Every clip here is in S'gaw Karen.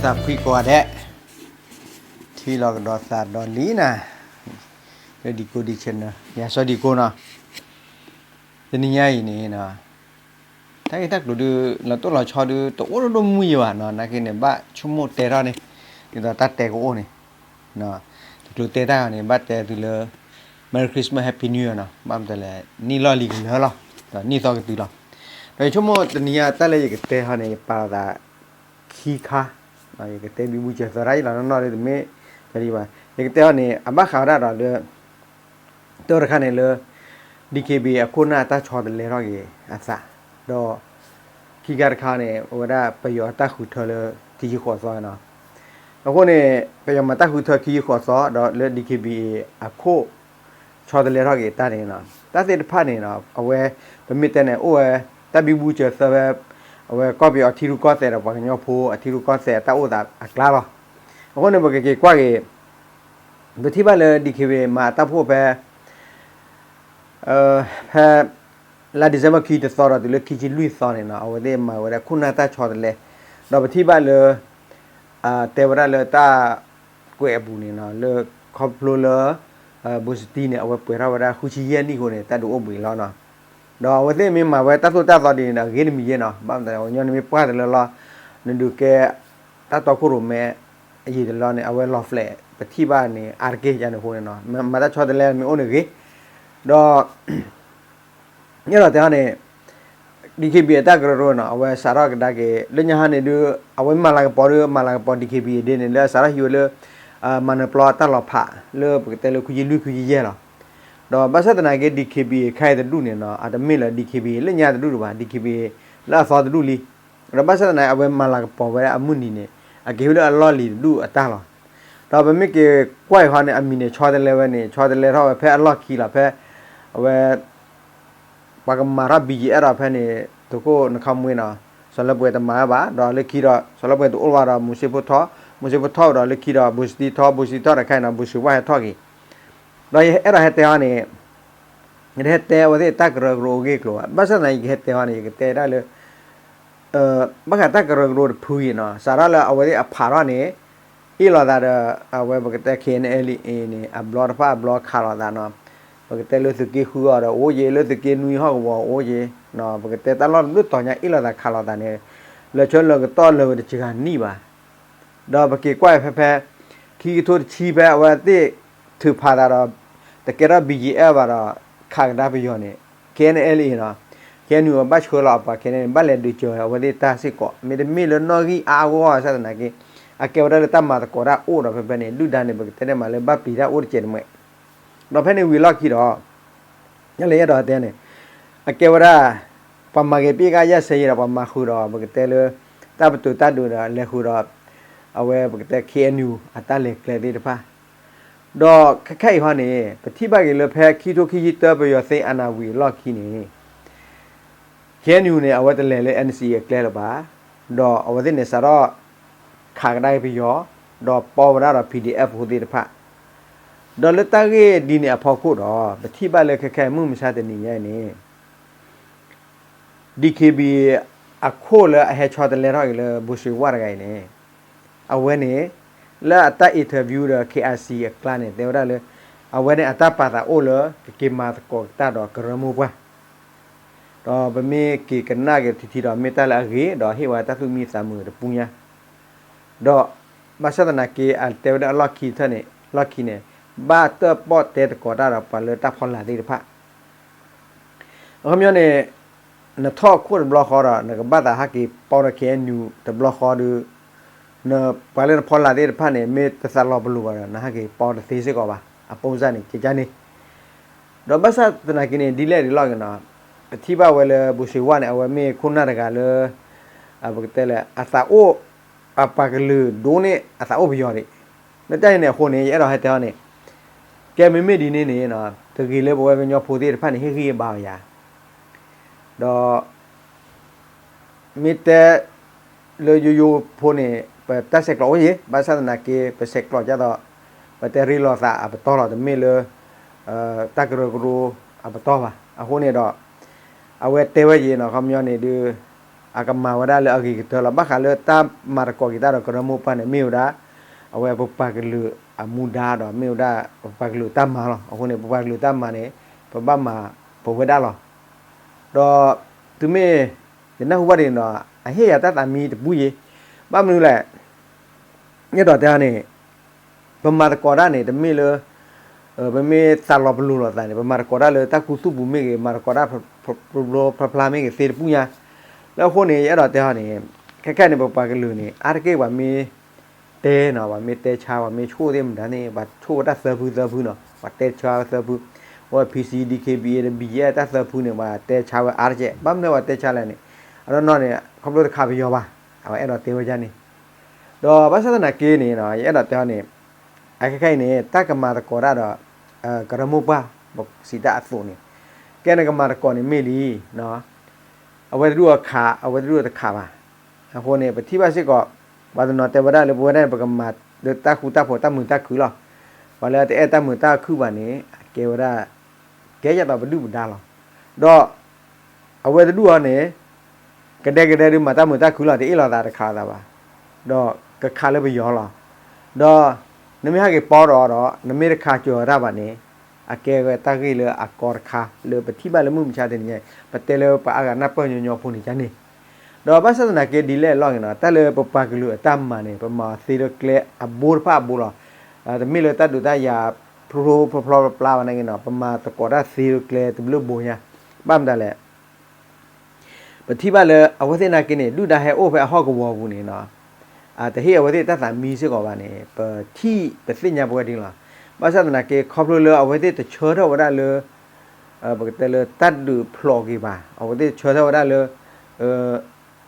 သးဖှံကိးဂၤဒဲး, ထံၣ်လိာ်ကဒီးသးဒီးလံနၤ, လၢဒံကိဒံဆဲးနၢၤ ယၤစီၤဒံကိနီၤ, တနံၤညါအံၤန့ၣ် တၢ်ဂ့ၢ်တၢ်ကျိၤဒုး လီၤတိၢ်လီၤဆီဒုး တအိၣ်ဒိၣ်ဒိၣ်မုၢ်ယံၤဘၣ်နီၤ, နာ်က့န့ၣ် ဘၣ်ဆိကမိၣ်တဲထီၣ်န့ၣ်, ဒ်သိးတၢ်တဲကအိၣ်န့ၣ်, တကျိၤတဲတၢ်ဂၤန့ၣ် ဘၣ်တဲသုလၢ Merry Christmas Happy New Year နီၤ, ဘၣ်မတၤလဲၣ် နံၣ်လီၢ်လံၤကလၢာ်လီၤ, ဒီးနံၣ်သီကတုၤလီၤ, ဒီးယဆိကမိၣ်တနံၤညါတၢ်လၢယကတဲဟီန့ၣ် ယပာ်လီၤသး ခံခါ, ယကတဲဘံဘူစၢၤသၢတၢ်ယလီၤနီၢ်နီၢ်လၢတမ့ၢ်, ယကတဲဟီန့ၣ် အဘၣ်ဃးဝဲဒၣ်ဒီးလၢ တၢ်တခါန့ၣ်လၢ DKBA အခိၣ်နၢ်တၢ်ဆီတလဲထီၣ်က့ၤအသး, ဒီးခံခါတခါန့ၣ် အဝဲဒၣ်ပယီၤတၢ်ဃုထၢလၢခံဆံဃိးသီနီၤ, အဃိန့ၣ် ပယီၤမၤတၢ်ဃုထၢခံဆံဃိးသီ ဒီးလၢ DKBA အခိၣ် ဆီတလဲထီၣ်က့ၤတၢ်န့ၣ်နီၤ, တၢ်သ့ၣ်တဖၣ်န့ၣ်နီၤ အဝဲ ပမ့ၢ်တဲန့ၣ် အိၣ်ဝဲ တၢ်ဘံဘူစၢၤသၢဖဲ အဝဲကီၢ်ပယီၤထံရူၢ်ကီၢ်သဲးဒီးပှၤကညီဖိအထံရူၢ်ကီၢ်သဲးအတၢ်အိၣ်သးအကျါလီၤ. အဃိန့ၣ် ပကက့ၤကွၢ်က့ၤ ပထံၣ်ဘၣ်လၢ DKBA မၤတၢ်ဖှိၣ်ဖဲ ဖဲ လါ December ခံတသီဒီးတုၤလၢခံဆံလွံၢ်သီန့ၣ်နီၤ အဝဲသ့ၣ်မၤဝဲဒၣ်ခိၣ်နၢ်တၢ်ဆီတလဲ, ဒီးပထံၣ်ဘၣ်လၢ တဲဝဲဒၣ်လၢတၢ်ကွဲးအပူၤန့ၣ်နီၤ လၢခီဖျိလၢ ဘိစတံန့ၣ် အဝဲပှဲၤထီၣ်ဝဲဒၣ်ဃုဆံယဲၢ်နံၣ်အဃိန့ၣ် တၢ်ဒုးအိၣ်ဘှံးလီၤနီၤ, ဒီးအဝဲသ့ၣ်မ့ၢ်မၤဝဲတၢ်သိၣ်တၢ်သီဒ်န့ၣ်ဒီး အဂ့ၤတမံၤယဲၢ်နီၤ, ဘၣ်မတၤလဲၣ် ပှၤကညီန့ၣ်မ့ၢ်ပှၢ်တလၢလီၤ, နဒုးကဲ တၢ်တီခိၣ်ရိၣ်မဲ အယံာ်တလီၤန့ၣ် အဝဲလီၤ flag ပထံၣ်ဘၣ်န့ၣ် အါတက့ၢ်ယါန့ၣ်အဃိန့ၣ်နီၤ မၤတၢ်ဆီတလဲမ့ၢ်အိၣ်န့ၣ်ဂ့ၤ, ဒီး ယအဲၣ်ဒိးတဲအီၤန့ၣ် DKBA အတၢ်ကရၢကရိနီၤ အဝဲစးထီၣ်ကဒါက့ၤ လၢညါဟါန့ၣ်ဒုး အဝဲမၤလၤကပီၤဒုး မၤလၤကပီၤ DKBA ဒ်န့ၣ် လၢအစးထီၣ်ဟံးဝဲလၢ မၤနၢၤပျီတၢ်လီၤဖး လၢပကတဲလၢခွံဆံလွံၢ်ခွံဆံယဲၢ်လီၤ. ဒီးဘၣ်ဆၣ်သနာ်က့ DKBA ခဲအံၤတဒူၣ်န့ၣ်နီၤ အတမ့ၢ်လၢ DKBA လၢညါတဒူၣ်ဒံးဘၣ် DKBA လၢအသီတဒူၣ်လံ. ဒီးဘၣ်ဆၣ်သနာ်က့ အဝဲမၤလၤကပီၤဝဲအမုၢ်နံၤန့ၣ် အက့ၤဝဲလၢအလီၢ်လံၤတဒူၣ်အတၢ်လီၤ. ဒီးပမ့ၢ်က့ၤကွၢ်အံၤဟီန့ၣ် အမံၤန့ၣ် ဆီတလဲဝဲန့ၣ် ဆီတလဲထီၣ်ဝဲဖဲအလီၢ်ခံလီၤ ဖဲ အဝဲ ပှၤကမၤထီၣ် BGF ဒီးဖဲန့ၣ် သုးခိၣ်နခီမွ့နီၤ စီၤလၢပှဲၤတမၤဝဲဘၣ် ဒီးလၢခံဒီး စီၤလၢပှဲၤတအိၣ်ဘၣ်ဒီး မူၤစ့ဖိထီၣ် မူၤစ့ဖိထီၣ်ဒီးလၢခံဒီး ဘိၣ်စတံထီၣ် ဘိၣ်စတံထီၣ်ဒီးခဲအံၤနီၤ ဘိၣ်စ့ဝၣ်ဟဲထီၣ်က့ၤ ဒီးယအဲၣ်ဒိးဟဲတဲအီၤန့ၣ် ယတဟဲတဲအဝဲသ့ၣ်တၢ်ကရၢကရိအဂ့ၢ်အကျိၤဘၣ်. ဘၣ်ဆၣ်သနာ်က့ ယကဟဲတဲအီၤန့ၣ် ယကတဲဒၣ်လၢ ဘၣ်ဃးတၢ်ကရၢကရိတဖုအံၤနီၤ စးထီၣ်လၢအဝဲသ့ၣ်အဖးထီၣ်န့ၣ် အ့ၣ်လိာ်သးဒီး အဝဲပကတဲ KNLA န့ၣ် အဘျီတဖၣ်အဘျီခးလိာ်သးနီၤ ပကတဲလၢသုးက့ဃုအီၤဒီးအိၣ်က့ၤ လၢသုးက့နွံဟီၣ်ကဝီၤအိၣ်က့ၤ ပကတဲတၢ်လီၢ်တဘျုးတီၤညါအ့ၣ်လိာ်သးခးလိာ်သးန့ၣ် လၢာ်ဆၢလၢာ်ကတီၢ်လၢာ်ဝဲတစှၤနံၣ်ဘၣ် ဒီးပက့ၤကွၢ်ဖဲဖဲ ခံကထိတဆံဖဲအဝဲသ့ၣ်ထုးဖးသးဒီး တကဲထီၣ် BGF ဘၣ်ဒီး ခးကဒါပယီၤန့ၣ် KNLA နီၤ KNU ဘၣ်ဆှၢလီၤအပှၤခဲန့ၣ် ဘၣ်လဲၤဒုးစၢၤအဝဲသ့ၣ်တၢ်စ့ၢ်ကီး မ့တမ့ၢ်လၢနီၣ်ဂံၢ်အါအါဂီၢ်ဂီၢ်ဘၣ်ဆၣ်သနာ်က့ အကဲဝဲဒၣ်လၢတၢ်မၤသကိးတၢ်အိၣ်ဒီးဖဲဖဲန့ၣ် ဒုၣ်ဒါန့ၣ် ပကတဲန့ၣ်မးလၢဘၣ်ပျံၤတၢ်အိၣ်တစဲးတမှဲး ဒီးဖဲန့ၣ်ဝံၤအလီၢ်ခံဒီး ယလဲၤအဲၣ်ဒိးတဲန့ၣ် အကဲဝဲဒၣ် ပှၤမၤဂ့ၤပ့ၢ်ကါယဲၢ်ဆဲးယဲၢ်ဒီးပှၤမၤဃုာ်ဒီး ပကတဲလၢ တၢ်ပတုာ်တၢ်ဒုးဒီးလဲၤဃုာ်ဒီး အဝဲပကတဲ KNU အတၢ်လဲၤကျဲသ့ၣ်တဖၣ် ဒီးခဲခဲအံၤဟီန့ၣ် ပထံၣ်ဘၣ်က့ၤလၢဖဲခံကထိခံဆံတၢ ပယီၤသိမ်းအာဏာဝံၤအလီၢ်ခံန့ၣ် KNU န့ၣ် အဝဲတလဲၤလၢ NCA အကျဲလၢၤဘၣ်, ဒီးအဝဲသ့ၣ်န့ၣ် စးထီၣ် ခးကဒါက့ၤပယီၤ, ဒီးပီဝဲဒၣ်ဒီး PDF ဖိသ့ၣ်တဖၣ်, ဒီးလၢတၢ်ဂ့ၢ်ဒ်န့ၣ်အဖီခိၣ်ဒီး ပထံၣ်ဘၣ်လၢခဲခဲအံၤမုၢ်မဆါတနံၤညါအံၤန့ၣ် DKBA အခိၣ်လၢအဟဲဆီတလဲထီၣ်က့ၤလၢ ဘိၣ်စ့ဝၣ်တဂၤအံၤန့ၣ် အဝဲန့ၣ် လၢအတၢ် interview ဒီး KIC အကျါန့ၣ် တဲဝဲဒၣ်လၢ အဝဲန့ၣ်အတၢ်ပာ်သးအိၣ်လၢ ကက့ၤမၤသကိးက့ၤတၢ်ဒီးကရၢမိၢ်ပှၢ်, ဒီးပမ့ၢ်က့ၤကနၣ်က့ၤထံထံဒီး မ့ၢ်တၢ်လၢအဂ့ၤ ဒီးဟ့ၣ်ဝဲတၢ်သူၣ်မံသးမုာ်တပူၤညါ, ဒီးဘၣ်ဆၣ်သနာ်က့ အတဲဝဲဒၣ်အလီၢ်ခံထၢၣ်န့ၣ် လီၢ်ခံန့ၣ် ဘၣ်တၢၣ်ပီၣ်တဲသကိးတၢ်ဒီးပှၤလၢတၢ်ဖီလာ်သ့ၣ်တဖၣ် အခီပညီန့ၣ် နထီၣ်အခိၣ်တဘျီဃီဒီး နကဘၣ်သးဟးက့ၤပီဒီး KNU တဘျီဃီဒီး နပှၤလၢနဖီလာ်သ့ၣ်တဖၣ်န့ၣ် မ့ၢ်တသးလီၤပလိာ်ဘၣ်ဒီး နဟးက့ၤပီတသ့စ့ၢ်ကီးဘၣ်. အပိစၢ်န့ၣ် ကကါန့ၣ် ဒီးဘၣ်ဆၣ်သနာ်က့န့ၣ် ဒ်လဲၣ်ဒ်လဲၣ်ဂ့ၤနီၤ ပထံၣ်ဘၣ်ဝဲလၢ ဘိၣ်စ့ဝၣ်န့ၣ် အဝဲမ့ၢ်ခိၣ်နၢ်တဂၤလၢ ပကတဲလၢ အသးအိၣ် အပှၤကလုာ်ဒိၣ်န့ၣ် အသးအိၣ်ပယီၤဒံး. လၢတၢ်န့ၣ်အဃိန့ၣ် ယအဲၣ်ဒိးဟဲတဲအီၤန့ၣ် ကဲမ့မ့ၢ်ဒ်န့ၣ်န့ၣ် တဂ့ၤလၢပဝဲကညီဖိသ့ၣ်တဖၣ်န့ၣ် ဟ့ၣ်ဂံၢ်ဘါအီၤယၤ ဒီး မ့ၢ်တဲ လၢယိယိဖိန့ၣ် ပတၢ်ဆဲးကျိးအိၣ်ယံၤ ဘၣ်ဆၣ်သနာ်က့ ပဆဲးကျိးကသိး ပတဲရ့လိာ်သးအပတီၢ်လီၤ တမ့ၢ်လၢ တၢ်ကရၢကရိအပတီၢ်ဘၣ်. အဃိန့ၣ်ဒီး အဝဲတဲဝဲယံၤနီၤ ခီပညီန့ၣ်ဒုး အကမၤဝဲဒၣ်လၢအဂ့ၤကတၢၢ်လီၤ. ဘၣ်ဃးလၢတၢ်မၤသကိးက့ၤတၢ်ဒီးကရၢမိၢ်ပှၢ်န့ၣ် မ့ၢ်ဝဲဒၣ် အဝဲပပှၤကလုာ်အမူဒါဒီး မ့ၢ်ဝဲဒၣ်ပပှၤကလုာ်တၢ်မၤလီၤ. အဃိန့ၣ် ပပှၤကလုာ်တၢ်မၤန့ၣ် ပဘၣ်မၤပဝဲဒၣ်လီၤ. ဒီးတုၤမ့ၢ် ယနၢ်ဟူဘၣ်ဒ်န့ၣ်ဒီး အဟ့ၣ်ယၤတၢ်သးမံတပူၤယံၤ, ဘၣ်မနုၤလဲၣ် ယအဲၣ်ဒိးတဲန့ၣ် ပမၤသကိးတၢ်န့ၣ် တမ့ၢ်လၢ ပမ့ၢ်သးလီၤပလိာ်လိာ်သးန့ၣ် ပမၤသကိးတၢ်လၢတၢ်ခူသူၣ်ပူၤမ့ၢ်ဂ့ၤ, မၤသကိးတၢ် ဖျိဖျါမ့ၢ်ဂ့ၤ သ့တပူၤညါ. လၢအဃိန့ၣ် ယအဲၣ်ဒိးတဲဟီန့ၣ် ခဲခဲန့ၣ် ပပှၤကလုာ်န့ၣ် အါတက့ၢ်ပှၤမ့ၢ်တဲနီၤ, ပှၤမ့ၢ်တဲဆါ ပှၤမ့ၢ်ဆိၣ်သ့ၣ်မတၤန့ၣ် ပှၤဆိၣ်ဝဲတၢ်သၢဖုသၢဖုနီၤ, ပှၤတဲဆါဝဲသၢဖု, အဝဲ PC, DKBA ဒီး BGF တၢ်သၢဖုန့ၣ် ပှၤတဲဆါဝဲအါတက့ၢ်. ဘၣ်မနုၤပှၤတဲဆါလဲၣ်န့ၣ် အနီၢ်နီၢ်န့ၣ် ခီဖျိတခးပယီၤဘၣ်, အဝဲအဲၣ်ဒိးတဲဝဲဒ်န့ၣ် ဒီးဘၣ်ဆၣ်သနာ်က့န့ၣ် ယအဲၣ်ဒိးတဲအီၤန့ၣ် အခဲခဲအံၤန့ၣ် တၢ်ကမၤသကိးတၢ်ဒီး ကရၢမိၢ်ပှၢ် ပစံးတၢ်အသိးန့ၣ် ကဲနကမၤသကိးန့ၣ်မ့ၢ်လံ အဝဲတဒူၣ်အခး အဝဲတဒူၣ်တခးဘၣ်. အဃိန့ၣ် ပထံၣ်ဘၣ်စ့ၢ်ကီး ပှၤတနီၤတဲဝဲဒၣ်လၢပဝဲဒၣ်န့ၣ် ပကမၤလၢတၢ်ဃူတၢ်ဖိးတၢ်မုာ်တၢ်ခုၣ်လီၤ. ပှၤလၢတအဲၣ်တၢ်မုာ်တၢ်ခုၣ်ဘၣ်န့ၣ် အကဲဝဲဒၣ် ကဲယသိးပဒုၣ်ပဒါလီၤ. ဒီး အဝဲတဒူၣ်အီၤန့ၣ် ကဒဲကဒဲဒုးမၤတၢ်မုာ်တၢ်ခုၣ်လီၤ, တအ့ၣ်လိာ်သးတခးလိာ်သးဘၣ်. ဒီးကခးလၢပယီၤလီၤ. ဒီးနမ့ၢ်ဟဲက့ၤပီဒီးအီၤဒီး နမ့ၢ်တခးကၢၤအီၤတၢ်ဘၣ်န့ၣ် အကဲဝဲတၢ်ဂ့ၢ်လၢအကီတခါ လၢပထံၣ်ဘၣ်လၢမုၢ်မဆါတနံၤညါအံၤ ပတဲလၢပှၤအါဂၤနၢ်ပၢၢ်ညီညီဖိန့ၣ်န့ၣ် ဒီးဘၣ်ဆၣ်သနာ်က့ဒ်လဲၣ်အလီၢ်န့ၣ်နီၤ တၢ်လၢပပှၤကလုာ်အတၢ်မၤန့ၣ် ပမၤအီၤသ့လၢကျဲအဘိတဖၣ်အဘိလီၤ. တမ့ၢ်လၢတၢ်ဒုးတၢ်ယၤ ဖျိဖျိဖျါဖျါပျါဘၣ်နာ်က့နီၤ ပမၤသကိးတၢ်သ့လၢကျဲတဘျုးဘိညါ. ဘၣ်မတၤလဲၣ် ပထံၣ်ဘၣ်လၢအဝဲသ့ၣ်နာ်က့န့ၣ် ဒုၣ်ဒါဟဲအိၣ်ဖဲအဟီၣ်ကဝီၤပူၤန့ၣ်နီၤ တဟ့ၣ်အဝဲသ့ၣ်တၢ်သးမံစ့ၢ်ကီးဘၣ်န့ၣ် ပထံၣ်ပသ့ၣ်ညါပဝဲဒ်န့ၣ်လီၤ. ဘၣ်ဆၣ်သနာ်က့ ခီဖျိလၢအဝဲသ့ၣ်တဆၢထၢၣ်ဝဲဒၣ်လၢ ပကတဲလၢတၢ်ဒုးဖျိးက့ၤဘၣ်, အဝဲသ့ၣ်တဆၢထၢၣ်ဝဲဒၣ်လၢ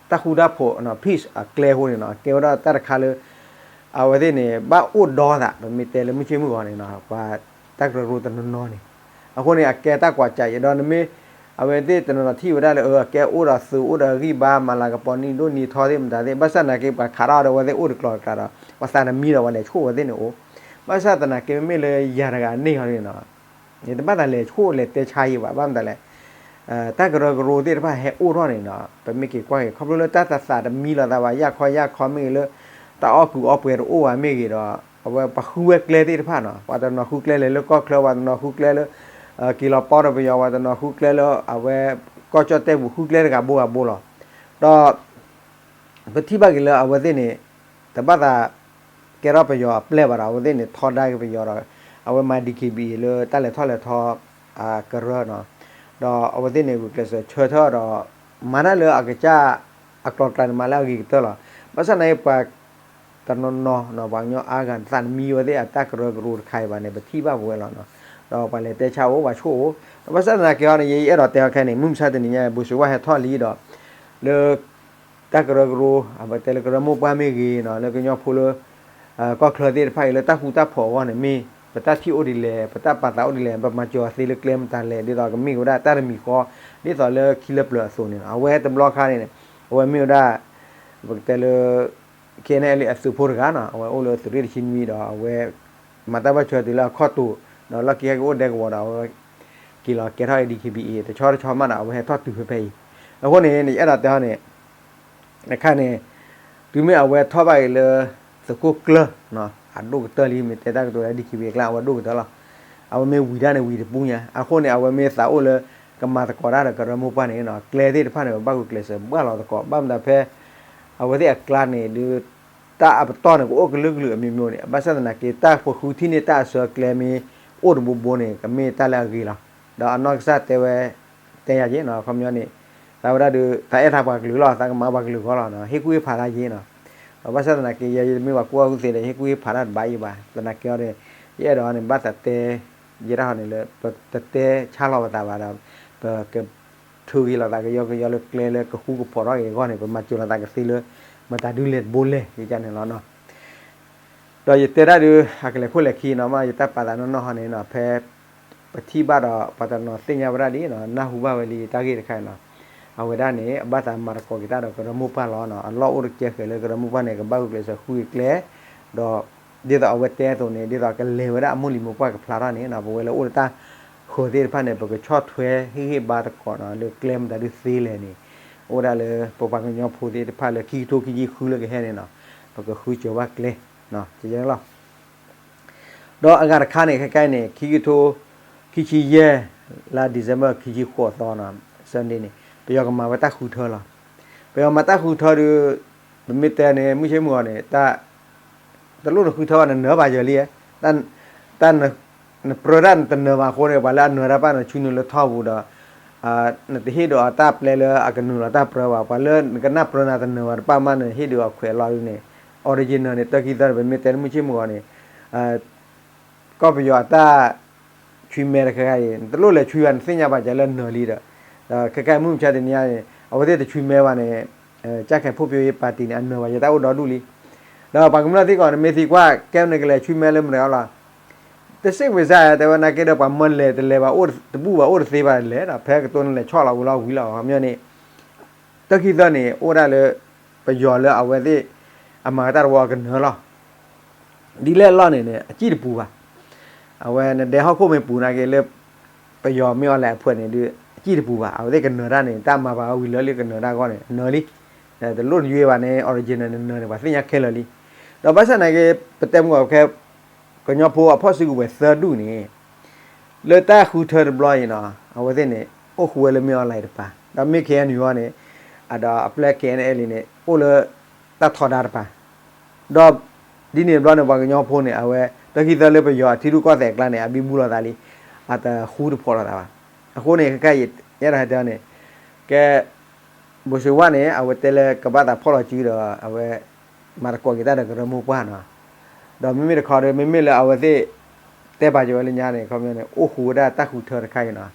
တၢ်ဃူတၢ်ဖိး peace အကျဲအဃိန့ၣ်နီၤ အကဲဝဲဒၣ်တၢ်တခါလၢ အဝဲသ့ၣ်န့ၣ် ဘၣ်အိၣ်ဒီသး ပမ့ၢ်တဲလၢမုၢ်ဆ့ၣ်မုၢ်ဂီၤန့ၣ်နီၤ ပှၤတၢ်ကရၢကရိတနီၤနီၤန့ၣ် အဃိန့ၣ် အကဲတၢ်ကွၢ်ကၢ်ယဲဒီးနမ့ၢ် အဝဲသ့ၣ်တနီၤနီၤထံၣ်ဝဲဒၣ်လၢ အကဲအိၣ်ဒီးသုးအိၣ်ဒီးဂံၢ်ဘါ မၤလၤကပီၤနံၣ်ဒိၣ်နံၣ်ထီသ့ၣ်မတၤသ့ၣ် ဘၣ်ဆၣ်သနာ်က့ ပှၤခးထီၣ်ဒီးအဝဲသ့ၣ်အိၣ်တကျိၤတကျဲဒီး ပှၤသးတမံဒီးပှၤလဲၤဆိၣ်ဝဲသ့ၣ်န့ၣ်အိၣ်. ဘၣ်ဆၣ်သနာ်က့ မ့မ့ၢ်လၢယၤတဂၤန့ၣ်ဟီန့ၣ်နီၤ ယတဘၣ်သးလဲၤဆိၣ်လဲၤတဲဆါယံၤဘၣ် ဘၣ်မတၤလဲၣ် တၢ်ကရၢကရိသ့ၣ်တဖၣ်ဟဲအိၣ်ထီၣ်န့ၣ်နီၤ ပမ့ၢ်က့ၤကွၢ်က့ၤ ခီဖျိလၢတၢ်သးသးတမံလိာ်သးဘၣ် ယၢ်ခီယၢ်ခီမ့ၢ်ဂ့ၤလၢ တၢ်အီၣ်ကူးအီပှဲၤတအိၣ်ဘၣ်မ့ၢ်ဂ့ၤဒီး အဝဲပှၤဃုဝဲကျဲသ့ၣ်တဖၣ်နီၤ ပှၤတနီၤဃုကျဲလဲၤလၢကီၢ်ချၢ ပှၤတနီၤဃုကျဲလၢ က့ၤလီၤပီဒီးပယီၤ ပှၤတနီၤဃုကျဲလၢအဝဲ ကီၢ်ကၠီၣ်တဲၣ်ပူၤ ဃုကျဲတဂၤဘိဂၤဘိလီၤ. ဒီး ပထံၣ်ဘၣ်က့ၤလၢအဝဲသ့ၣ်န့ၣ် တဘၣ်သး ကဲထီၣ်ပယီၤအပျဲၢ်ဘၣ်ဒီး အဝဲသ့ၣ်န့ၣ် ထီဒါက့ၤပယီၤဒီး အဝဲမၤ DKBA လၢတၢ်လဲၤထီၣ်လဲၤထီ ကရၢနီၤ ဒီးအဝဲသ့ၣ်န့ၣ် ဂုာ်ကျဲးစၢးဆၢထၢၣ်ဒီး မၤတၢ်လၢအကစၢ်အကျိၤကျဲန့ၣ် မၤလၢအဂ့ၤကတၢၢ်လီၤ. ဘၣ်ဆၣ်သနာ်က့ ပှၤတနီၤနီၤ ပှၤကညီအါဂၤသးတမံဝဲသ့ၣ်အတၢ်ကရၢကရိတခါအံၤဘၣ်န့ၣ် ပထံၣ်ဘၣ်ပဝဲလီၤ. ဒီးပှၤလဲၤတဲဆါအိၣ် ပှၤဆိၣ်အိၣ် ဒီးဘၣ်ဆၣ်သနာ်က့ဟီန့ၣ် ယအဲၣ်ဒိးတဲအီၤခဲအံၤန့ၣ် မုၢ်မဆါတနံၤညါ ဘိၣ်စံးဝါဟဲထီၣ်လံဒီး လၢ တၢ်ကရၢကရိ ပတဲလၢကရၢမိၢ်ပှၢ်မ့ၢ်ဂ့ၤနီၤ လၢကညီဖိလၢ ကီၢ်ချၢသ့ၣ်တဖၣ်အံၤလၢတၢ်ဃူတၢ်ဖိးအဂီၢ်န့ၣ် မ့ၢ်ပတၢ်ထံၣ်အိၣ်ဒ်လဲၣ် ပတၢ်ပာ်သးအိၣ်ဒ်လဲၣ် ပမၤစၢၤအီၤသ့လၢကျဲမတၤလဲၣ် ဒ်သိးကမ့ၢ်ဝဲဒၣ်တၢ်တမံၤဃီ ဒ်သိးလၢခံလၢပျၢၤအသိးန့ၣ်နီၤ အဝဲတဘျီခါန့ၣ် အဝဲမ့ၢ်ဝဲဒၣ် ပကတဲလၢ KNLA အသုးဖိတဂၤနီၤ အဝဲအိၣ်လၢသုးရ့ၣ်တဆံနွံဒီး အဝဲ မၤတၢ်ဘၣ်ဆၢတုၤလၢအခီၣ်တူာ် ဒီးလီၢ်ခံကဟဲက့ၤအိၣ်ဒဲကဝီၤဒီး အဝဲ က့ၤလီၤကဲထီၣ် DKBA တဆီတဆီမးဒီး အဝဲဟဲထီၣ်တုၤဖဲဖဲအံၤ. အဃိန့ၣ် ယအဲၣ်ဒိးတဲအီၤန့ၣ် အခါန့ၣ် တုၤမ့ၢ်အဝဲထီၣ်ဘၣ်အံၤလၢ သုးခိၣ်ကျၢၢ် အဒိၣ်ကတၢၢ်လံ မ့ၢ်တဲတၢ်ကတိၤလၢ DKBA အကျါ အဝဲဒိၣ်ကတၢၢ်လီၤ. အဝဲမ့ၢ်ဝံၤတၢ်န့ၣ်ဝံၤတပူၤညါ အဃိန့ၣ် အဝဲမ့ၢ်သးအိၣ်လၢ ကမၤသကိးတၢ်ဒီးကရၢမိၢ်ပှၢ်န့ၣ် ကျဲသ့ၣ်တဖၣ်န့ၣ် ပဘၣ်ဂုာ်ကျဲးစၢးဘှၣ်လီၤသကိး ဘၣ်မတၤဖဲ အဝဲသ့ၣ်အကျါန့ၣ်ဒုး တၢ်အပတီၢ်န့ၣ် ကအိၣ်ကလုာ်ကလုာ်အမျိုးမျိုးန့ၣ် ဘၣ်ဆၣ်သနာ်က့ တၢ်ပဃုထံၣ်န့ၢ်တၢ်အစၢၤအကျဲမ့ၢ်အိၣ်တဘိဘိန့ၣ် ကမ့ၢ်တၢ်လၢအဂ့ၤလီၤ. ဒီးအနီၢ်ကစၢ်တဲဝဲ တဲယၤက့ၤနီၤ ခီပညီန့ၣ် သးဝဲဒၣ်ဒုး သးအဲၣ်သးပှၤကလုာ်လီၤ သးကမၤပှၤကလုာ်ဂီၢ်လီၤ ဟ့ၣ်ကူၣ်ဟ့ၣ်ဖးတၢ်က့ၤနီၤ. ဒီးဘၣ်ဆၣ်သနာ်က့ ယဲယတမ့ၢ်ပှၤကူၣ်ဘၣ်ကူၣ်သ့ဒီး ဟ့ၣ်ကူၣ်ဟ့ၣ်ဖးတၢ်တဘၣ်အံၤဘၣ် သနာ်က့အီၤဒီး ယအဲၣ်ဒိးန့ၣ် ဘၣ်သးတဲ ယဲဒၣ်ဟီန့ၣ်လၢ ပတတဲဆါလီၤပသးဘၣ်ဒီး ပက ထုးက့ၤလိာ်သးကယီကယီလၢကျဲလၢကဃူကဖိးထီၣ်က့ၤအဂီၢ်န့ၣ် ပမၤစၢၤလိာ်သးကသ့လၢ မတၤဒုလဲၣ်တဘိလဲၣ် ယကန့ၣ်လီၤနီၤ. ဒီးယတဲဒၣ်ဒုး အကလဲၤခိၣ်လဲၤခံနီၤ မ့ၢ်ယတၢ်ပာ်သးနီၢ်နီၢ်ဟီန့ၣ်နီၤ ဖဲ ပထံၣ်ဘၣ်ဒီး ပှၤတနီၤသ့ၣ်ညါဝဲဒၣ်ဒ်နီၤ နၢ်ဟူဘၣ်ဝဲလံတၢ်ဂ့ၢ်တခါအံၤနီၤ အဝဲဒၣ်န့ၣ် အဘၣ်သးမၤသကိးက့ၤတၢ်ဒီးကရၢမိၢ်ပှၢ်လီၤနီၤ အလီၢ်အိၣ်တကဲဃဲၤလၢကရၢမိၢ်ပှၢ်န့ၣ် ကဘၣ်ဂုာ်ကျဲးစၢးဃုက့ၤကျဲ ဒီး ဒ်သိးအဝဲတဲအသိးန့ၣ် ဒ်သိးကလဲၤဝဲဒၣ်အမိၢ်လံၤမိၢ်ပှၢ်ကဖျါထီၣ်န့ၣ်နီၤ ပဝဲလၢအိၣ်လၢတၢ်ဃၢၤသ့ၣ်တဖၣ်န့ၣ် ပကဆီၣ်ထွဲဟ့ၣ်ဂံၢ်ဘါသကိးနီၤ လၢကျဲမတၤဒုသ့လဲၣ်န့ၣ် အိၣ်ဒၣ်လၢပပှၤကညီဖိသ့ၣ်တဖၣ်လၢခံကထိခံဆံဃုလၢကဟဲန့ၣ်နီၤ, ပကဃုစၢၤဘၣ်ကျဲ လီၤ. ဒီးအဂၤတခါန့ၣ် ခဲကနံၣ်န့ၣ် ခံကထိခံဆံယဲၢ် လါ December ခံဆံဃိးသီနီၤ, Sunday န့ၣ် ပယီၤကမၤဝဲတၢ်ဃုထၢလီၤ. ပယီၤမၤတၢ်ဃုထၢဒီး ပမ့ၢ်တဲန့ၣ် မုၢ်ဆ့ၣ်မုၢ်ဂီၤန့ၣ် တလိၣ်နဃုထၢဘၣ် နနၢၤဘၣ်ယၢၤလံ, တၢ် နပြၢတၢ်နတနၢၤဘၣ်အဃိန့ၣ် ပှၤလၢအနၢၤတၢ်ပၢ်န့ၣ် ဆူနုာ်လၢထီပူၤဒီး နတဟ့ၣ်ဒုးအီၤတၢ်ပျဲလၢအကနုာ်လီၤတၢ်ပြၢဘၣ်, ပှၤလၢနကနၣ်ပြၢနၤတနၢၤဘၣ်တပၢ်မး နဟ့ၣ်ဒုးအီၤခွဲးလီၤဒ်န့ၣ် original န့ၣ် တၢခံသၢန့ၣ် ပမ့ၢ်တဲလၢမုၢ်ဆ့ၣ်မုၢ်ဂီၤန့ၣ် ကီၢ်ပယီၤအတၢ်ဆွံမဲတခါခါအံၤ နတလိၣ်လဲၤဆွံဘၣ် နသ့ၣ်ညါဘၣ်ကလဲၣ်နၢၤလံဒီး, ဒီးခဲကနံၣ်မုၢ်မဆါတနံၤအံၤန့ၣ် အဝဲသ့ၣ်တဆွံမဲဘၣ်န့ၣ် ကၠၢ်ခဲၣ်ဖီၣ်ဖြိုရေးပါတီန့ၣ် အနၢၤဘၣ်ယဲတၢ်အိၣ်ဒီဒူၣ်လံ. ဒီးပှၤကမျၢၢ်သံကွၢ် နမ့ၢ်သံကွၢ် ကဲနကလဲၤဆွံမဲလၢမတၤအီၤလီၤ. တစ့ၣ်ဝံၤစၢ် တဲဝဲနာ်က့ဒီး ပှၤမၢလဲၤတလဲၤဘၣ်အိၣ်တဘူၣ်ဘၣ်အိၣ်တသ့ဘၣ်လဲၣ်ဒီး ဖဲကတိၤနလဲၤဆီၣ်လီၤဝံၤလီၤဝံၤလီၤ ခီပညီန့ၣ် တၢခံသၢန့ၣ် အိၣ်ဒၣ်လၢ ပယီၤလၢအဝဲသ့ၣ် အမၤကတၢၢ်တဝီအကနၢၤလီၤ. ဒ်လဲၣ်အလီၢ်န့ၣ်န့ၣ် အစံၣ်တပူၤဘၣ်. အဝဲနဒဲဟီၣ်ခိၣ်မ့ၢ်ပူၤနာ်က့လၢ ပယီၤမ့ၢ်အီၤလဲၤအဖှဲးန့ၣ်ဒီး အစံၣ်တပူၤဘၣ်. အဝဲသ့ၣ်ကနၢၤတၢ်န့ၣ် တၢ်မၤဘၣ်ဝံၤလၢလၢကနၢၤတၢ်အဂီၢ်န့ၣ် နၢၤလံ. တလိၣ်နယွ့ဘၣ်န့ၣ် original န့ၣ် နၢၤန့ၣ် ပှၤသ့ၣ်ညါခဲလၢာ်လံ. ဒီးဘၣ်ဆၣ်နာ်က့ ပတဲမုၢ်ဂီၤခဲ ကညီဖိအဖီၣ်စုကဝဲၤသၢဒူၣ်န့ၣ် လၢတၢ်ဃုထၢတဘျီအံၤနီၤ အဝဲသ့ၣ်န့ၣ် အိၣ်ဃူဝဲလၢမ့ၢ်အီၤလဲၤတပၤ ဒီးမ့ၢ် KNU အံၤန့ၣ် အဒီးအပျဲၢ် KNLA န့ၣ် အိၣ်လၢတၢ်ထီဒါတပၤ ဒီးဒ်န့ၣ်တဘျီန့ၣ် ပှၤကညီဖိန့ၣ် အဝဲ တၢခံသၢလၢပယီၤအထံရူၢ်ကီၢ်သဲးအကျါန့ၣ် အဘံဘူလီၤသးလံ. အတဃူတဖိးလိာ်သးဘၣ်. အဃိန့ၣ် ခဲခါအံၤ ယအဲၣ်ဒိးဟဲတဲန့ၣ် ကဲ ဘိၣ်စ့ဝါန့ၣ် အဝဲတဲလၢကဘၣ်သးဖီၣ်လီၤစုဒီး အဝဲ မၤသကိးက့ၤတၢ်ဒီးကရၢမိၢ်ပှၢ်နီၤ. ဒီးမ့မ့ၢ်တခီဒီး မ့မ့ၢ်လၢအဝဲသ့ၣ် တဲပာ်က့ၤဝဲလၢညါန့ၣ် ခီပညီန့ၣ် အိၣ်ဃူဝဲဒၣ်တၢ်ဃုထၢတခါအံၤနီၤ.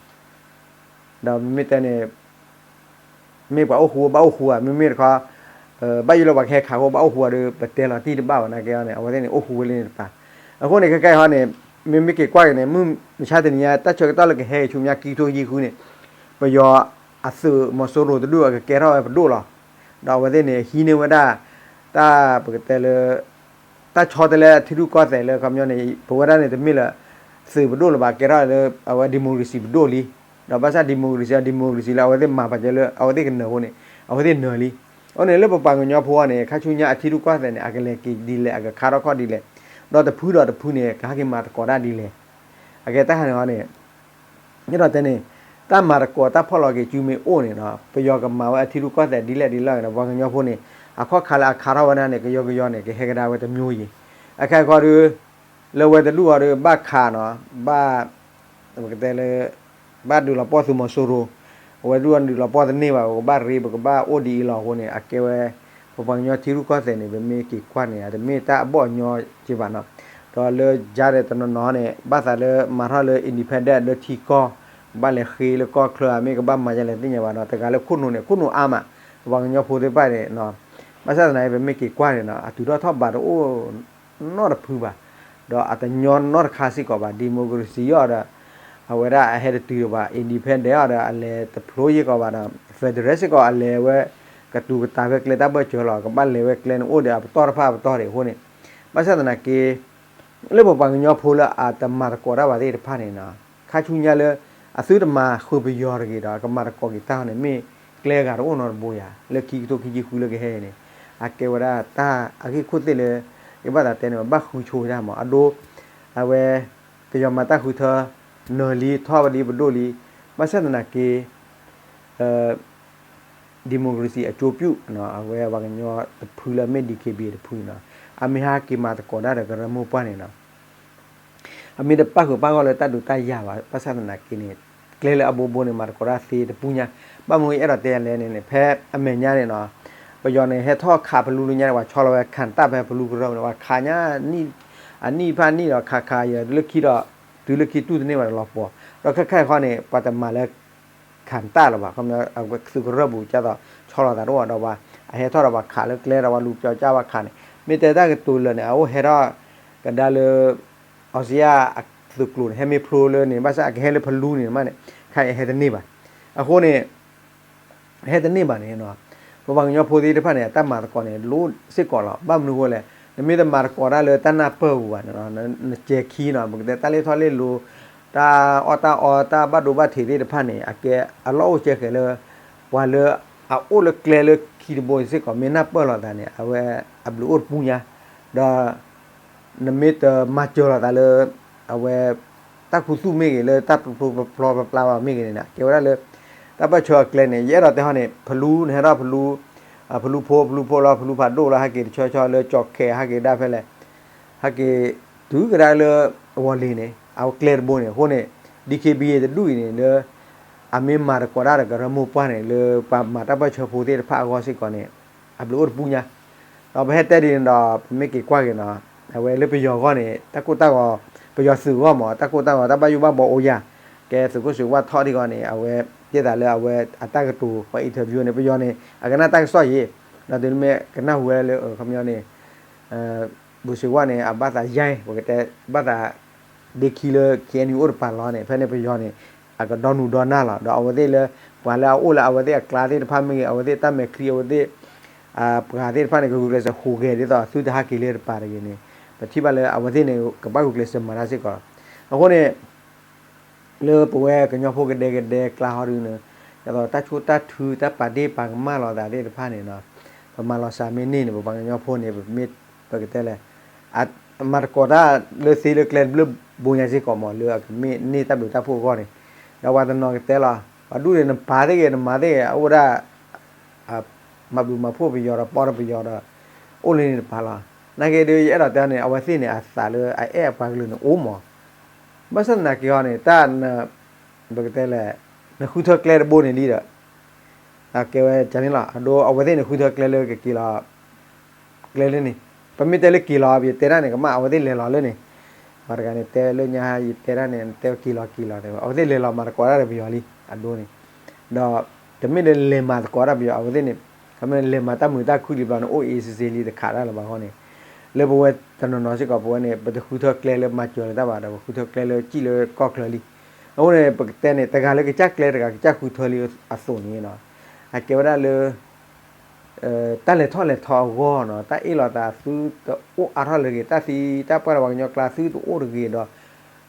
ဒီးမ့မ့ၢ်တဲန့ၣ် မ့ၢ်ပှၤအိၣ်ဃူဘၣ်အိၣ်ဃူဧါ, မ့မ့ၢ်တခီ ဘၣ်ယိၣ်လၢပှၤကဟဲခးဃိဘၣ်အိၣ်ဃူဧါဒီး ပတဲလီၤတံၢ်တဘၣ်ဘၣ်နာ်က့န့ၣ် အဝဲသ့ၣ်န့ၣ် အိၣ်ဃူဝဲလၢန့ၣ်တပၤ. အဃိန့ၣ် ခဲခါအံၤဟီန့ၣ် မ့မ့ၢ်က့ၤကွၢ်က့ၤန့ၣ် မုၢ်မဆါတနံၤညါ တၢ်ဆၢကတီၢ်လၢကဟဲအံၤ ဆူမဲာ်ညါခံကထိခံဆံဃုန့ၣ် ပယီၤအသုးမီၤစိရိၤတဒူၣ်အကကဲထီၣ်ဝဲပဒိၣ်လီၤ. ဒီးအဝဲသ့ၣ်န့ၣ် ဟံးန့ၢ်ဝဲဒၣ် တၢ်ပကတဲလၢ တၢ်ဆီတလဲအထံရူၢ်ကီၢ်သဲးလၢခီပညီန့ၣ် ပဝဲဒၣ်န့ၣ် တမ့ၢ်လၢ သုးပဒိၣ်လၢၤဘၣ် ကဲထီၣ်လၢ အဝဲ democracy ပဒိၣ်လံ. ဒီးဘၣ်ဆၣ် democracy အ democracy လၢအဝဲသ့ၣ်မၤပာ်ကဲလၢ အဝဲသ့ၣ်ကနၢၤအဃိန့ၣ် အဝဲသ့ၣ်နၢၤလံ. အဃိန့ၣ် လၢပပှၤကညီဖိအံၤန့ၣ် ခါဆူညါအထံရူၢ်ကီၢ်သဲးန့ၣ် အကလဲၤက့ၤဒ်လဲၣ် အကခါထီၣ်ခီၣ်ဒ်လဲၣ်, ဒီးတဖုဒီးတဖုန့ၣ် ကဟဲက့ၤမၤသကိးတၢ်ဒ်လဲၣ်. အကဲတၢ်ဟးန့ၣ်ဟီန့ၣ် ယအဲၣ်ဒိးတဲန့ၣ် တၢ်မၤသကိးတၢ်ဖီၣ်လီၤက့ၤစုမ့ၢ်အိၣ်န့ၣ်ဒီး ပယီၤကမၤဝဲအထံရူၢ်ကီၢ်သဲးဒ်လဲၣ်ဒ်လဲၣ်န့ၣ် ပှၤကညီဖိန့ၣ် အခီၣ်ခါလၢအခါထီၣ်ဝဲဒၣ်န့ၣ် ကယီကယီန့ၣ် ကဟဲကဒါဝဲတမျိုးယံၤ. အခဲခီဒီး လၢဝဲတဒူၣ်အီၤဒီး ဘၣ်ခးနီၤ ဘၣ် ပကတဲလၢ ဘၣ်ဒုးလီၤပှီၢ်သုးမီၤစိရိၤ, အဝဲဒူၣ်အီၤဒုးလီၤပှီၢ်တန့ၢ်ဘၣ် ပကဘၣ်ရ့ ပကဘၣ်အိၣ်ဒ်အံၤလီၤအဃိန့ၣ် အကဲဝဲ ပပှၤကညီထံရူၢ်ကီၢ်သဲးန့ၣ် ပမ့ၢ်က့ၤကွၢ်န့ၣ် တမ့ၢ်တၢ်အဘီၣ်အညီက့ဘၣ်နီၤ. ဒီးလၢယါဒီးတနီၤနီၤန့ၣ် ဘၣ်သးလၢမၤထီၣ်လၢ independent လၢထံကီၢ် ကဘၣ်လဲၤဃ့လၢကီၢ်ချၢ မ့ၢ်ကဘၣ်မၤယလဲၣ်သ့ၣ်ညါဘၣ်နီၤ. တဂၤလၢခိၣ်နူာ်န့ၣ် ခိၣ်နူာ်အါမး ပပှၤကညီဖိသ့ၣ်တဖၣ်န့ၣ် ဘၣ်ဆၣ်သနာ်က့ ပမ့ၢ်က့ၤကွၢ်န့ၣ်နီၤ အတုၤထီၣ်ထီၣ်ဘးတအိၣ်နီတဖုဘၣ်, ဒီးအတညီနီတခါစ့ၢ်ကီးဘၣ်. democracy အီၤဒီး အဝဲဒၣ်အဟဲတတုၤဘၣ် independent အီၤဒီး အလဲၤတဖျိစ့ၢ်ကီးဘၣ်ဒီး federal စ့ၢ်ကီးအလဲၤဝဲ ကတူၤကတၢ်ဖဲကျဲတၢ်ဘၢၣ်စၢၤလီၤ. ကဘၣ်လဲၤဝဲကျဲန့ၣ် အိၣ်ဒီးအပတီၢ်တဖၣ်အပတီၢ်ဒံးအဃိန့ၣ် ဘၣ်ဆၣ်သနာ်က့ လၢပပှၤကညီဖိလၢအတမၤသကိးတၢ်ဘၣ်သ့ၣ်တဖၣ်န့ၣ်နီၤ ခါဆူညါလၢ အသုတမၤဃုာ်ပယီၤတဂ့ၤဒီး ကမၤသကိးက့ၤတၢ်န့ၣ် မ့ၢ်ကျဲဂၤတအိၣ်နီတဘိယၤ လၢခံကထိခံဆံဃုလၢကဟဲအံၤန့ၣ် အကဲဝဲဒၣ်တၢ်အဂ့ၢ်ခိၣ်သ့ၣ်လၢ ယဘၣ်သးတဲန့ၣ် ဘၣ်ဃုဆိဝဲဒၣ်မး အဒိ အဝဲ ပယီၤမၤတၢ်ဃုထၢ နၢၤလံထီၣ်ဝဲဒ်ပဒိၣ်လံ ဘၣ်ဆၣ်သနာ်က့ democracy အကျိုးပြု အဝဲပှၤကညီတဖုလၢအမ့ၢ် DKBA တဖုန့ၣ်နီၤ အမ့ၢ်ဟဲက့ၤမၤသကိးတၢ်ဒီးကရၢမိၢ်ပှၢ်န့ၣ်နီၤ အမ့ၢ်တပၣ်ဃုာ်ပၣ်ဂီၢ်လၢတၢ်ဒုးတၢ်ယၤဘၣ် ဘၣ်ဆၣ်သနာ်က့န့ၣ် ကျဲလၢအဘိဘိန့ၣ် မၤသကိးတၢ်သ့တပူၤညါ ဘၣ်မနုၤအဲၣ်ဒိးတဲလဲၣ်န့ၣ်န့ၣ် ဖဲအမဲာ်ညါန့ၣ်နီၤ ပယီၤန့ၣ် ဟဲထီၣ်ခးဖလူလၢညါန့ၣ် ပှၤဆီလီၤဝဲ ခံတပ် ဖဲဖလူကရၢန့ၣ် ပှၤခးညါ အနံၣ်ဖးနံၣ်ဒီးခးခးယဲၢ်လၢခံဒီး တုၤလၢခံတူၢ်တန့ၢ်ဘၣ်ဒီးလီၤပှီၤ ဒီးခဲခါအံၤဃီန့ၣ် ပှၤတမၤလၢ ခံတပ် လၢၤဘၣ် ခီပညီ အဝဲသုးကရၢၢ်ပူၤကၢ်သိး ဆီလီၤသးတအိၣ်ဒီးပှၤ အဟဲထီၣ်ဒီးပှၤခးလၢကျဲဒီးပှၤလူၤကၠီကၠါပှၤခးန့ၣ် မ့ၢ်တဲတၢ်ကတိၤလၢာ်န့ၣ် အအိၣ်ဟဲထီၣ်ကဒါလၢ အီစံယၣ်အသုးကျိၤန့ၣ် ဟဲမ့ၢ်ဖျိလၢန့ၣ် ဘၣ်ဆၣ်အကဟဲလၢဖလူန့ၣ်မးန့ၣ် ခဲအံၤဟဲတန့ၢ်ဘၣ်. အဃိန့ၣ် ဟဲတန့ၢ်ဘၣ်န့ၣ် ပပှၤကညီဖိသ့ၣ်တဖၣ်န့ၣ် အတၢ်မၤသကိးန့ၣ် လိၣ်စ့ၢ်ကီးလီၤ. ဘၣ်မနုၤအဃိလဲၣ်, နမ့ၢ်တမၤသကိးတၢ်လၢတၢ်နၢ်ပၢၢ်ပူၤဘၣ်န့ၣ် နစဲၤခံနီၤ ပကတဲတၢ်လ့ၣ်ထီၣ်လ့ၣ်လိၤ တၢ်အီၣ်တၢ်အီ တၢ်ဘၣ်ဒိဘၣ်ထံးသ့ၣ်တဖၣ်န့ၣ် အကဲအလီၢ်အိၣ်ကဲဃဲၤလၢ ပှၤလၢ အအိၣ်လၢကျဲလၢခံတဘိစ့ၢ်ကီး မ့ၢ်နၢ်ပၢၢ်လိာ်သးန့ၣ် အဝဲအဘျုးအိၣ်တပူၤညါ, ဒီး နမ့ၢ်တမၤစၢၤလိာ်သးလၢ အဝဲ တၢ်ခူသူၣ်မ့ၢ်ဂ့ၤ လၢတၢ်ပျီပျီပျီပျါဘၣ်မ့ၢ်ဂ့ၤန့ၣ် ကဲဝဲဒၣ်လၢ တၢ်ပၢၢ်ဆၢအကျဲန့ၣ် ယအဲၣ်ဒိးတဲဟီန့ၣ် ဖလူ နဟဲထီၣ်ဖလူ ဖလူဖိ ဖလူဖိလီၤ ဖလူဖးဒိၣ်လီၤ ဟဲက့ၤတဆၢဆၢလၢကၠီၣ်ခဲ ဟဲက့ၤဒၣ်ဖဲလဲၣ် ဟဲက့ၤတုၤကဒါလၢ ဝီၤလ့ၤန့ၣ် အဝဲကျဲတဘိန့ၣ် အဃိန့ၣ် DKBA တဒူၣ်အံၤန့ၣ် လၢ အမ့ၢ်မၤသကိးတၢ်ဒီးကရၢမိၢ်ပှၢ်န့ၣ် လၢပှၤမၤတၢ်ပၢၢ်ဆၢဖိသ့ၣ်တဖၣ်အဂီၢ်စ့ၢ်ကီးန့ၣ် အဘျုးအိၣ်တပူၤညါ, ဒီးပဟဲတဲဒ်န့ၣ်ဒီး ပမ့ၢ်က့ၤကွၢ်က့ၤနီၤ အဝဲလၢပယီၤအဂီၢ်န့ၣ် တၢ်ကိၢ်တၢ်ဂီၤ ပယီၤသုးအဂီၢ်မး တၢ်ကိၢ်တၢ်ဂီၤ တၢ်ဘၣ်ယိၣ်ဘၣ်ဘှီအိၣ်ယၤ, ကဲသုးခိၣ်စူၤဝၣ်ထီၣ်ထံဂီၢ်န့ၣ် အဝဲ ကဲသးလၢအဝဲအတၢ်ကတိၤ ပှၤ interview န့ၣ် ပယီၤန့ၣ် အကနၣ်တၢ်ကစီၣ်ယံၤ, ဒီးတုၤမ့ၢ်ကနၣ်ဟူဝဲလၢ ခီပညီန့ၣ် ဘိၣ်စ့ဝါန့ၣ် အဘၣ်သးယါ ပကတဲ ဘၣ်သး ဒ့ခံလၢ KNU အိၣ်တပၤလီၤန့ၣ် ဖဲန့ၣ်ပယီၤန့ၣ် အကဒီနူၤဒီနၢ်လီၤ. ဒီးအဝဲသ့ၣ်လၢ ပှၤလၢအအိၣ်လၢအဝဲသ့ၣ်အကျါသ့ၣ်တဖၣ်မ့ၢ်ဂ့ၤ အဝဲသ့ၣ်တၢ်မဲာ်ချံ အဝဲသ့ၣ် ပှၤသ့ၣ်တဖၣ်န့ၣ် ကဂုာ်ကျဲးစၢးဟူးဂဲၤဒ်သိးသုတဟဲက့ၤလၢတပၤတဂ့ၤန့ၣ် ပထံၣ်ဘၣ်လၢအဝဲသ့ၣ်န့ၣ် ကဘၣ်ဂုာ်ကျဲးစၢးမၤတၢ်စ့ၢ်ကီးလီၤ. အဃိန့ၣ် လၢပဝဲကညီဖိကဒဲကဒဲကျါဟီဒုန့ၣ် ဒ်သိးတၢ်ဆိၣ်တၢ်ထု တၢ်ပာ်ဒ့ၣ်ပာ်ကမၣ်လိာ်သးသ့ၣ်တဖၣ်န့ၣ် ပမၤလီၤစှၤမ့ၢ်န့ၢ်န့ၣ် ပပှၤကညီဖိန့ၣ် ပမ့ၢ် ပကတဲလဲၣ် မၤသကိးတၢ်လၢသ့လၢကျဲတဘျုးဘိညါစ့ၢ်ကီးမး လၢအကမ့ၢ်န့ၢ်တၢ်ဘျုးတၢ်ဖှိၣ်အဂီၢ်န့ၣ် ဒီးပှၤတနီၤကတဲလီၤ ပှၤဒူၣ်န့ၣ် နပာ်သ့ၣ်ဂ့ၤ နမၤသ့ၣ်ဂ့ၤ အအိၣ်ဒၣ် မၤဘျုးမၤဖှိၣ်ပယီၤဒီး ပီၢ်ဒီးပယီၤဒီး အိၣ်လၢန့ၣ်တပၤလီၤ. နာ်က့ဒုး ယအဲၣ်ဒိးတဲန့ၣ် အဝဲသ့ၣ်န့ၣ် အသးလၢအအဲၣ်အပှၤကလုာ်န့ၣ်အိၣ်မး ဘၣ်ဆၣ်သနာ်က့ဟီန့ၣ် တၢ် ပကတဲလဲၣ် နဃုထၢကျဲတဘိန့ၣ်လံဒီး ကဲဝဲန့ၣ်လီၤ အဒိ အဝဲသ့ၣ်န့ၣ် ဃုထၢကျဲလၢကက့ၤလီၤ ကျဲလၢန့ၣ် ပမ့ၢ်တဲလၢက့ၤလီၤ ယတဲတၢ်န့ၣ် ကမၣ် အဝဲသ့ၣ်လဲၤလီၤလၢန့ၣ် ပှၤတဂၤန့ၣ် တဲလၢညါ ယတဲတၢ်န့ၣ် တဲက့ၤလီၤက့ၤလီၤ အဝဲသ့ၣ်လဲၤလီၤမၤသကိးတၢ်ဒီးပယီၤလံ အဒိန့ၣ် ဒီး တမ့ၢ်လၢလဲၤမၤသကိးတၢ်ပယီၤ အဝဲသ့ၣ်န့ၣ် ခီမ့ၢ်လဲၤမၤတၢ်မုာ်တၢ်ခုဒံးဘျီန့ၣ် အိၣ်အ့စ့စ့လံ တခးတၢ်လၢၤဘၣ်ဃီန့ၣ် လၢပဝဲတနီၤနီၤစ့ၢ်ကီး ပဝဲန့ၣ် ပတဃုထၢကျဲလၢမၤစၢၤလၢတၢ်ဘၣ်ဒီး ပဃုထၢကျဲလၢစံၣ်လၢကီၢ်ချၢလံ. အဃိန့ၣ် ပကတဲန့ၣ် တဂၤလၢကစၢ်ကျဲတဂၤ ကစၢ်ဃုထၢလံအသိးန့ၣ် အကဲဝဲဒၣ်လၢ တၢ်လဲၤထီၣ်လဲၤထီအဂီၢ်နီၤ တၢ်အ့ၣ်လိာ်သးသုတအိၣ်အါထီၣ်လၢၤတဂ့ၤ တၢ်သံတၢ်ပှၢ်ဒီးပှၤကညီကျါသုတအိၣ်တဂ့ၤဒီး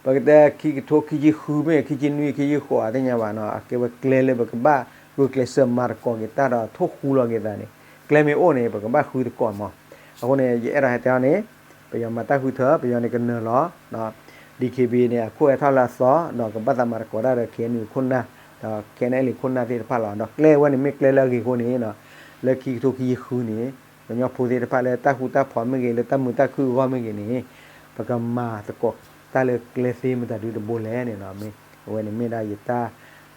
ပကတဲခံကထိခံဆံဃုမ့ၢ် ခံဆံနွံ ခံဆံဃိး အသ့ၣ်ညါဘၣ်နီၤ အကဲဝဲကျဲလၢပကဘၣ်ဂုာ်ကျဲးစၢးမၤသကိးက့ၤတၢ်ဒီးထိၣ်ဃူလီၤက့ၤသးန့ၣ် ကျဲမ့ၢ်အိၣ်န့ၣ် ပကဘၣ်ဃုသကိးမး. အဃိန့ၣ် ယအဲၣ်ဒိးဟဲတဲအီၤန့ၣ် ပယီၤမၤတၢ်ဃုထၢ ပယီၤန့ၣ်ကနၢၤလီၤ DKBA န့ၣ် အခိၣ်အဲၣ်ထီၣ်လၢအသီ ဒီးကဘၣ်သးမၤသကိးတၢ်ဒီး KNU ခိၣ်နၢ် ဒီး KNLA ခိၣ်နၢ်သ့ၣ်တဖၣ်လီၤ. ဒီးကျဲဝဲန့ၣ်မ့ၢ်ကျဲလၢအဂ့ၤအဃိန့ၣ် လၢခံကထိခံဆံဃုန့ၣ် ကညီဖိသ့ၣ်တဖၣ်လၢတၢ်ဃူတၢ်ဖိးမ့ၢ်ဂ့ၤ လၢတၢ်မုာ်တၢ်ခုၣ်အဂီၢ်မ့ၢ်ဂ့ၤန့ၣ် ပကမၤသကိးတၢ်လၢကျဲသ့မတၤဒုတဘိလဲၣ်န့ၣ် မ့ၢ်အဝဲန့ၣ်မ့ၢ်ဒၣ်ယတၢ်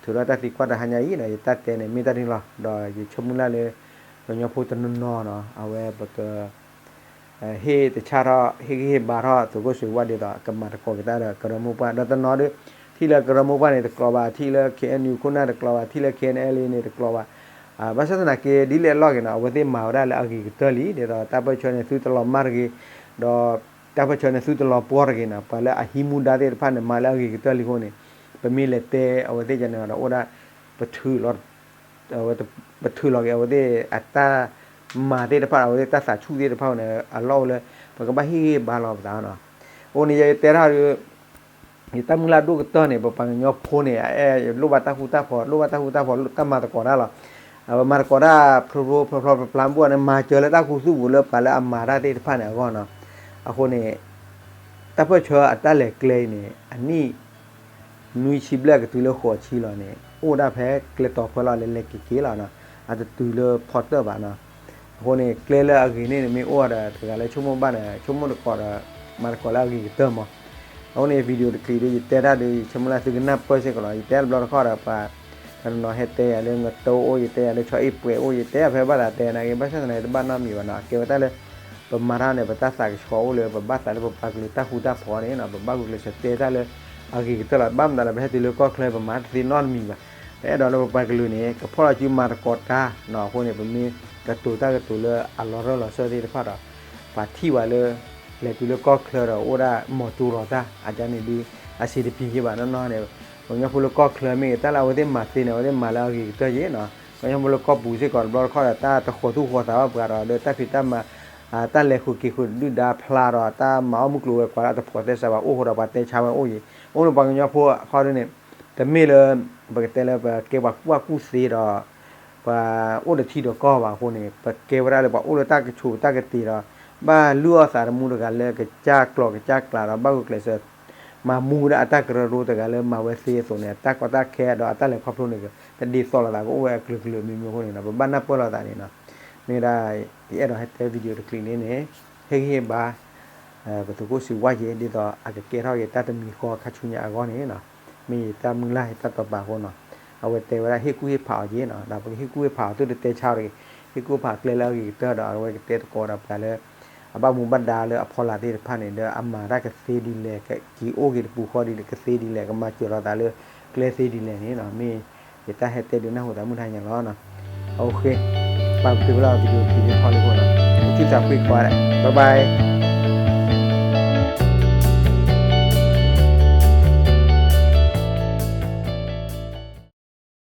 ထုးထီၣ်တၢ်သံကွၢ်တဟါညါအံၤဒီး ယတၢ်တဲန့ၣ်မ့ၢ်တၢ်န့ၣ်လီၤ. ဒီးယဆိကမိၣ်လၢ်လၢ ကညီဖိတနီၤနီၤနီၤ အဝဲပက ဟ့ၣ်တဆၣ်ထီၣ် ဟ့ၣ်ဂံၢ်ဟ့ၣ်ဘါထီၣ် သုးခိၣ်စူၤဝါဒ်သိး ကမၤသကိးက့ၤတၢ်ဒီးကရၢမိၢ်ပှၢ် ဒီးတနီၤဒုး ထံၣ်လၢကရၢမိၢ်ပှၢ်န့ၣ်တကျိၤဘၣ် ထံၣ်လၢ KNU ခိၣ်နၢ်တကျိၤဘၣ် ထံၣ်လၢ KNLA န့ၣ်တကျိၤဘၣ် ဘၣ်ဆၣ်သနာ်က့ ဒ်လဲၣ်အလီၢ်ဂ့ၤနီၤ အဝဲသ့ၣ်မၤဝဲဒၣ်လၢအဂ့ၤကတၢၢ်လံ ဒ်သိးတၢ်ပၢၢ်ဆၢန့ၣ် သုတလီၤမၢ်တဂ့ၤ ဒီး တၢ်ပၢၢ်ဆၢန့ၣ် သုတလီၤပှီၢ်တဂ့ၤနီၤ ပှၤလၢအဟံးမူဒါသ့ၣ်တဖၣ်န့ၣ် မၤလၢအဂ့ၤကတၢၢ်လံအဃိန့ၣ် ပမ့ၢ်လဲၤတဲအဝဲသ့ၣ်ကန့ၣ်ဒီး အိၣ်ဒၣ် ပထုးလီၤ ပထုးလီၤက့ၤအဝဲသ့ၣ်အတၢ်မၤသ့ၣ်တဖၣ် အဝဲသ့ၣ်တၢ်သးဆူၣ်သ့ၣ်တဖၣ်န့ၣ် အလီၢ်အိၣ်လၢ ပကဘၣ်ဟ့ၣ်ဂံၢ်ဟ့ၣ်ဘါလီၤပသးနီၤ. အဃိန့ၣ် ယတဲဒၣ်ဒီး ယတၢ်မုၢ်လၢ်ဒိၣ်ကတၢၢ်န့ၣ် ပပှၤကညီဖိန့ၣ် အအဲၣ်လိၣ်ဘၣ်တၢ်ဃူတၢ်ဖိး လိၣ်ဘၣ်တၢ်ဃူတၢ်ဖိး တၢ်မၤသကိးတၢ်လီၤ. ပမၤသကိးတၢ်ဖျိဖျိဖျါဖျါဖျါဖျါဘူးန့ၣ် မၤစၢၤလၢတၢ်ခူသူၣ်ပူၤလၢပှၤလၢအမၤတၢ်သ့ၣ်တဖၣ်န့ၣ်အဂီၢ်နီၤ. အဃိန့ၣ် တၢ်ပၢၢ်ဆၢအတၢ်လဲၤကျဲအံၤန့ၣ် အနံၣ် နွံဆံဘျဲၣ်ကတုၤလၢဃိးဆံလီၤန့ၣ် အိၣ်ဒၣ်ဖဲကျဲတီၤဖဲလီၤ လဲၤလဲၤက့ၤက့ၤလီၤနီၤ. အတတုၤလၢဖီတၢၣ်ဘၣ်နီၤ. အဃိန့ၣ် ကျဲလၢအဂ့ၤန့ၣ် နမ့ၢ်အိၣ်ဒီး တဂၤလၢဆိကမိၣ်ဘၣ်န့ၣ် ဆိကမိၣ်သကိးဒီး မၤသကိးလၢအဂ့ၤကတၢၢ်မး. အဃိန့ၣ် video တချံးဒီး ယတဲတၢ်ဒီး ယဆိကမိၣ်လၢသုကနၢ်ပၢၢ်စ့ၢ်ကီးလီၤ. ယတဲတဘျီတခီၣ်ဒီး ပှၤတနီၤနီၤဟဲတဲယၤလၢ ငတိအိၣ် ယတဲယၤလၢ ဆီအ့ၣ်ပှဲၤအိၣ် ယတဲယၤဖဲဘၣ်သးတဲနာ်က့ ဘၣ်ဆၣ်သနာ်က့ တဘၣ်နီတမံၤဘၣ်နီၤ. အကဲဝဲတၢ်လၢ ပမၤတၢ်န့ၣ် ပတၢ်သးကဆှီအိၣ်လၢ ပဘၣ်သးလၢပပှၤကလုာ်တၢ်ဃူတၢ်ဖိးန့ၣ်နီၤ ပဘၣ်ဂုာ်ကျဲးစၢးတဲတၢ်လၢအဂ့ၤကတၢၢ်လီၤ. ဘၣ်မတၤလၢပဟဲတုၤလၢကီၢ်ချၢ ပမၤတသ့နီတမံၤဘၣ်. ပအဲၣ်ဒိးလၢပပှၤကလုာ်န့ၣ် ကဖီၣ်လီၤစုမၤသကိးတၢ်နီၤ. အဃိန့ၣ် ပမ့ၢ်ကတိၤတၢ်ကတိၤလၢအလီၤရၢၢ်လီၤစၢၢ်သ့ၣ်တဖၣ်ဒီး ပှၤထံၣ်ဝဲလၢ လဲၤတုၤလၢကီၢ်ချၢဒီး အိၣ်ဒၣ်မီၤကၠိလီၤတၢ် အကန့ၣ်ဒုး အဆံးတပျံၤယ့ၢ်ဘၣ်နီၢ်နီၢ်န့ၣ် ပှၤကညီဖိလၢကီၢ်ချၢမ့ၢ်ဂ့ၤ တၢ်လၢအဝဲသ့ၣ်မၤသ့န့ၣ် အဝဲသ့ၣ်မၤလၢအဂ့ၤကတၢၢ်ယ့ၢ်နီၤ. ပှၤကညီဖိလၢကီၢ်ပူၤစ့ၢ်ကီးတဘျီတခီၣ်ဒီး တၢ်တဃီၤသူၣ်ဃီၤသးဘၣ်ပှၤဒီး လၢတၢ်ဖံးတၢ်မၤ တၢ်လဲၤဃုာ်က့ၤဃုာ်ဒုၣ်ဒါဖျါဒီး တၢ်မၤအီၣ်မုၢ်ကျိၤဝဲၤကွာ်ဒီး တဖိးသဲစးဘၣ်အိၣ်ဃိဒီး ပှၤတဲဆါဝဲအိၣ်ယ့ၢ်. အဃိန့ၣ် ပှၤကညီဖိခီဒ်န့ၣ် တမ့ၢ်လၢ ပကတဲလၢပကဲပှၤကူၣ်ဘၣ်ကူၣ်သ့ဒီး ပှၤအိၣ်ဒီးထံဒီးကီၢ်ဘၣ်အဃိန့ၣ် ပကဲဝဲဒၣ်လၢပှၤအိၣ်လၢတၢ်ကဆူးတၢ်ကတ့ၤဒီး ဘၣ်လုၢ်အီၣ်သးသမူတဂၤလၢကစၢ်ကျိာ်ကစၢ်ကျးဒီး ဘၣ်ဂုာ်ကျဲးစၢး မၤမူဝဲဒၣ်အတၢ်ကရၢကရိတဂၤလၢမၤဝဲသ့အသိးန့ၣ် အတၢ်ကီတၢ်ခဲဒီးအတၢ်လဲၤခီဖျိန့ၣ် တဒ်သိးလိာ်သးကအိၣ်ဝဲအကလုာ်ကလုာ်မံၤမံၤအဃိန့ၣ်ဒီး ပဘၣ်နၢ်ပၢၢ်လိာ်သးန့ၣ်နီၤ. မ့ၢ်ဝဲဒၣ် ယအဲၣ်ဒိးဟဲတဲ video တချံးန့ၣ်န့ၣ် ဟ့ၣ်ဂံၢ်ဟ့ၣ်ဘါ ပသုးခိၣ်စံးဝါက့ၤ ဒ်သိးအကကဲထီၣ်က့ၤတၢ်တမံၤဃီခါဆူညါအဂီၢ်န့ၣ်နီၤ. မ့ၢ်ယတၢ်မုၢ်လၢ်ယတၢ်တိာ်ပာ်အဃိနီၤ. အဝဲတဲဝဲဒၣ်ဟ့ၣ်ကူၣ်ဟ့ၣ်ဖးအီၤက့ၤနီၤ, ဒီးပကဟ့ၣ်ကူၣ်ဟ့ၣ်ဖးအီၤ သုတတဲဆါတဂ့ၤ, ဟ့ၣ်ကူၣ်ဟ့ၣ်ဖးအီၤကျဲလၢအဂ့ၤကတၢၢ်ဒီး အဝဲကတဲသကိးဒီးပှၤလၢ အဘၣ်မူဘၣ်ဒါလၢအဖီလာ်သ့ၣ်တဖၣ်န့ၣ် ဒီးအမၤတၢ်ကသ့ဒ်လဲၣ်, က့ၤအိၣ်က့ၤတပူၤဃီဒ်လဲၣ်, ကသ့ဒ်လဲၣ်, ကမၤစၢၤလိာ်သးလၢကျဲသ့ဒ်လဲၣ်န့ၣ်နီၤ. မ့ၢ်ယတၢ်ဟဲတဲဒုးနၢ်ဟူသးမုၢ်တဟါညါလီၤ. ပာ်ပတုာ်ဝဲလီၤ video တချံးန့ၣ်ထီၣ်လံအဃိနီၤ, ပထံၣ်သးကွံာ်ကိးဂၤဒဲး, bye bye.